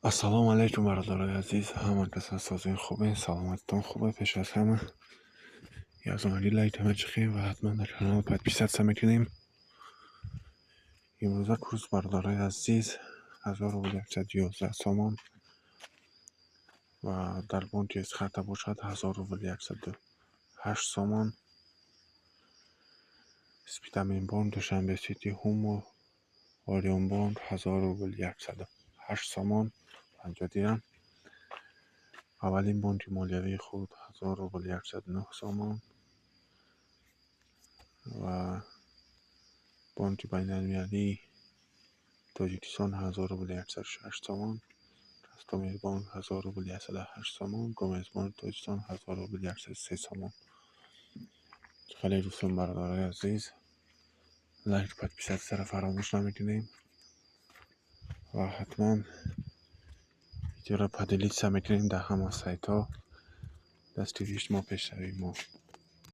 Ассалому алайкум, бародарои азиз, ҳама кас созин, хубен, саломатитон хубе. Пеш аз ҳама язонагӣ лайка мечиқем ва ҳатман дар канал подписаться мекунем. Имрӯза курс, бародарои азиз, 1111 сомон ва дар бонки Эсхата бошад, 1000 рубл 108 сомон. Спитамен бонк, Душанбе Сити, Ҳумо, Ориёнбонк 1000 рубл 108 сомон 50 дирам. Аввалин бонки молиявии худ 1000 рубл 109 сомон ва Бонки байналмилалии Тоҷикистон 1000 рубл 106 сомон, Ростомирбонк 1000 рубл 108 сомон, Коммерсбонки Тоҷикистон 1000 рубл 103 сомон. Хеле дӯстон, бародарои азиз, лайк, подписаться ро фаромӯш намекунем ва ҳатман видеоро поделиться мекунем дар ҳама сайтҳо. Дастгирии шумо пешравии мо.